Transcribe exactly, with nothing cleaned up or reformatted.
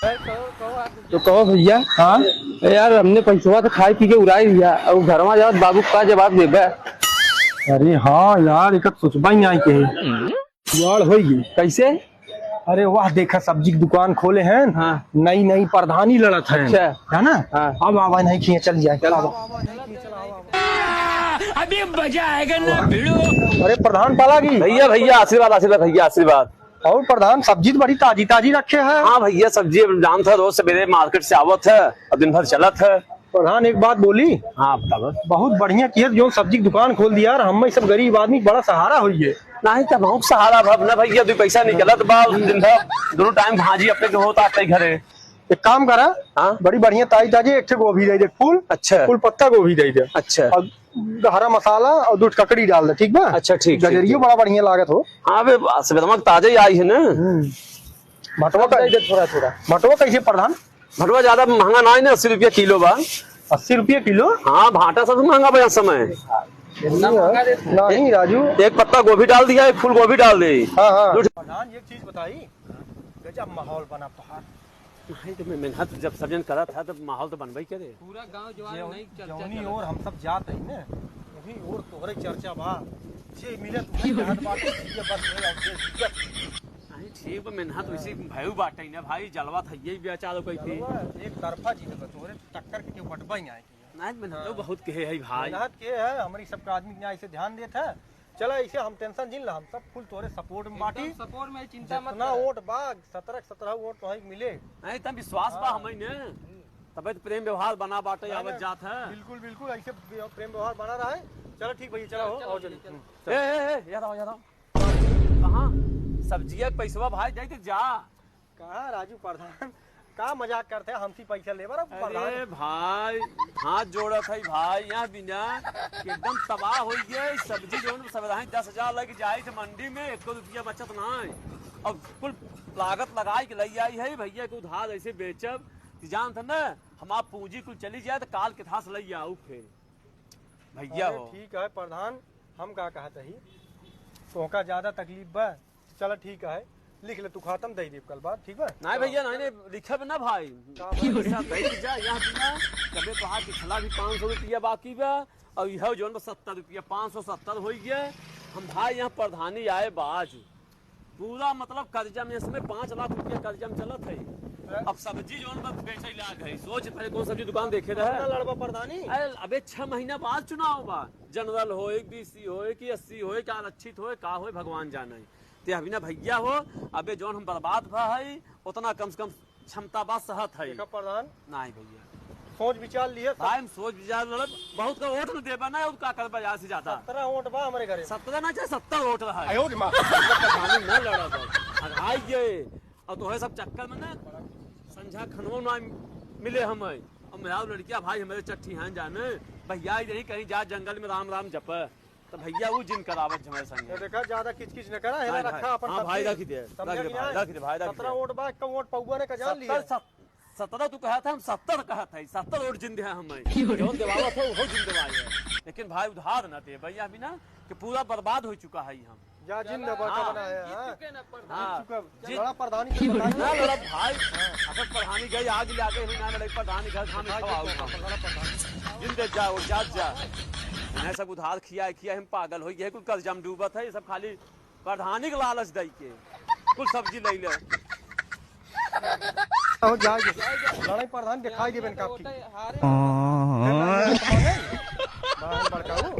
तो कहो भैया। हाँ? ए यार, हमने पैसवा तो खाए पी के उड़ाई दिया, अब घरवा जाओ, बाबू का जवाब देबे? अरे हाँ यार, एक सोचबा ही नहीं के। जुगाड़ होई गई। कैसे? अरे वाह, देखा सब्जी की दुकान खोले हैं। हाँ। नई नई प्रधानी लड़त हैं। अच्छा। है ना? हाँ। अब आवा नहीं किए, चल जाए। चल। आवा। अभी मजा आएगा ना भिड़ू। अरे प्रधान पाला की। भैया, भैया, आशीर्वाद, आशीर्वाद, भैया, आशीर्वाद। और प्रधान, सब्जी तो बड़ी ताजी ताजी रखे हैं। हाँ भैया, सब्जी अब जानत है, रोज सवेरे मार्केट से आवत है और दिन भर चलत है। प्रधान, एक बात बोली। हाँ, बताओ। बहुत बढ़िया किए, जो सब्जी की दुकान खोल दिया यार, हम सब गरीब आदमी बड़ा सहारा होइए। नहीं तो बहुत सहारा भब ना भैया, दो पैसा निकलत बा, दिन भर दोनों टाइम भाजी अपने के होता है घरे। एक काम करा, हाँ? बड़ी बढ़िया ताजी ताजी एक ठे गोभी दे दे, फूल, अच्छा। फूल पत्ता गोभी दे दे। अच्छा। और हरा मसाला और दो ठे ककड़ी डाल दे, ठीक बा? अच्छा, ठीक, ठीक, गजरियो ठीक। बड़ा बढ़िया लागत हो। हाँ, अबे सवेरे ताजा ही आई है ना। हम्म। भटवा का दे दे थोड़ा, थोड़ा। भटवा कैसे प्रधान? भटवा ज्यादा महंगा ना है ना, अस्सी रुपया किलो बा। अस्सी रुपया किलो? हाँ, भाटा सबसे महंगा बा इस समय। इतना महंगा देते हैं? नहीं राजू। एक पत्ता गोभी डाल दिया, एक फूल गोभी डाल दे। हाँ, हाँ। दो ठे- प्रधान, एक चीज बताई, गजब माहौल बना पहाड़। नहीं तो मैं मेहनत जब सब जन करत है, तब माहौल तो बनबे ही करे। पूरा गांव जवार जौन-, नहीं चर्चा जौनी चलत। ओर हम सब जात हई ना, वही ओर तोहरे चर्चा बा। जे मिले तू हाथ बात, ये बस है, अब जे इज्जत। नहीं, ठीक बा, मेहनत वैसे भयू बाटे ना भाई, जलवा था, यही बेचारो कोई थी। जलवा एक तरफा जीत बा, तोहरे टक्कर के केहू बटबा ही ना है। नहीं, मेहनत तो हाँ। बहुत के है भाई। मेहनत के है, हमरी सबका आदमी के ना ऐसे ध्यान देत है। चला, ऐसे हम tension जिन ला, हम सब full तोरे support में बाटी। एकदम support में, चिंता मत जितना कर। वोट बा, सत्रह सत्रह वोट तोहई के मिले। नहीं, तब विश्वास बा हाँ। हमई ने। हम्म। तबे तो प्रेम व्यवहार बना बाटे, नहीं, आवत नहीं, जात है। बिल्कुल, बिल्कुल, ऐसे प्रेम व्यवहार बना रहा है। चलो ठीक भैया, चलो, चलो, हो, चलो, आओ, चलो। चलो। हम्म, चलो। ए, ए, ए, याद आओ, याद आओ। कहाँ? सब्जिया के पैसवा भाई, दे दे जा। कहाँ राजू प्रधान, का मजाक करते हैं, हमसे पैसा लेबा रहा प्रधान? अरे भाई, हाथ जोड़त है भाई, यहाँ बिना एकदम तबाह हो गए। सब्जी जौन सब रही दस हजार लग जाए तो मंडी में एको रुपया बचत ना है। अब कुल लागत लगाई के लई आई है भैया के उधार ऐसे बेचब कि जानत है ना, हमार पूंजी कुल चली जाए तो काल के धास लई आऊ फिर। भैया अरे हो। ठीक है प्रधान, हम का कहत ही, तोहका ज्यादा तकलीफ बा? चला ठीक है, लिख ले तू खाता, हम दे देब कल बाद, ठीक बा? नहीं चला। भैया, नहीं, नहीं, लिखब ना भाई। का भाई? पैसा दे जा यहाँ बिना, तबे तोहार पिछला भी पाँच सौ रुपया बाकी बा, और यह जौन बा सत्तर रुपया, पाँच सौ सत्तर हो गया। हम भाई यहाँ प्रधानी आए बा आज, पूरा मतलब कर्जा में, इसमें पाँच लाख रुपया कर्जा में चलत है। हैं? अब सब्जी जौन बा बेचे लाग है, सोच पहले कौन सब्जी दुकान देखे रहे। कितना लड़बा प्रधानी? अरे अबे छह महीना बाद चुनाव बा, जनरल होए, बीसी होए कि एससी होए कि आरक्षित होए, का होए भगवान जाने। ते अभी ना भैया हो, अबे जौन हम बर्बाद भा है, उतना कम से कम क्षमता बा, सहत है। देखा प्रधान, नहीं भैया। सोच विचार लिए सब। भाई, हम सोच विचार लड़ब, बहुत का वोट न देबा ना, और का करबा ज्यादा से ज्यादा। सत्रह वोट बा हमरे घरे। सत्रह ना, चाहे सत्तर वोट रहा है। आयो रे माँ। प्रधानी ना लड़ब। और आई ये, और तोहे सब चक्कर में ना, संझा खनवो ना मिले हमें। और मेरा लड़किया भाई हमारे चट्ठी हैं जाने, भैया यही कहीं जा जंगल में राम राम जपे। तो भैया वो जिन करावत हमारे संगे। तो देखा, ज्यादा किचकिच न करा, हेला नहीं भाई। रखा अपन हाँ सब भाई, चीज। रख दे, समझा रख दे कि भाई, नहीं? रख दे भाई, रख सत्रह दे। वोट बा, एक वोट पौवा ने का जान लिया। सत्तर, सत-, सत्रह तू कहा था, हम सत्तर कहा था, सत्तर वोट जिन दे हमें। जौन देवावत हो, वो जिन देवाए है। लेकिन भाई उधार ना दे भैया, अभी ना कि पूरा बर्बाद हो चुका है हम। जा जिन दबा का हाँ। बना है, हाँ? जीत चुके ना प्रधान। हाँ। जीत चुका। जीत बड़ा प्रधानी से बताइए। ना लड़ब भाई। हाँ। अगर प्रधानी गई, आग ले आके हुई ना लड़ाई, प्रधानी घर खाने खवाओ। जिन दे जाओ, जात जा। इन्हें सब उधार खिया, खिया हम पागल हो गए, कुल कर्जा में डूबत है, ये सब खाली प्रधानी के लालच दई के। कुल सब्जी ले ले। हो जाए, लड़ाई प्रधान दिखाई देबे ना काफी। हारे। बड़ा बड़का हो।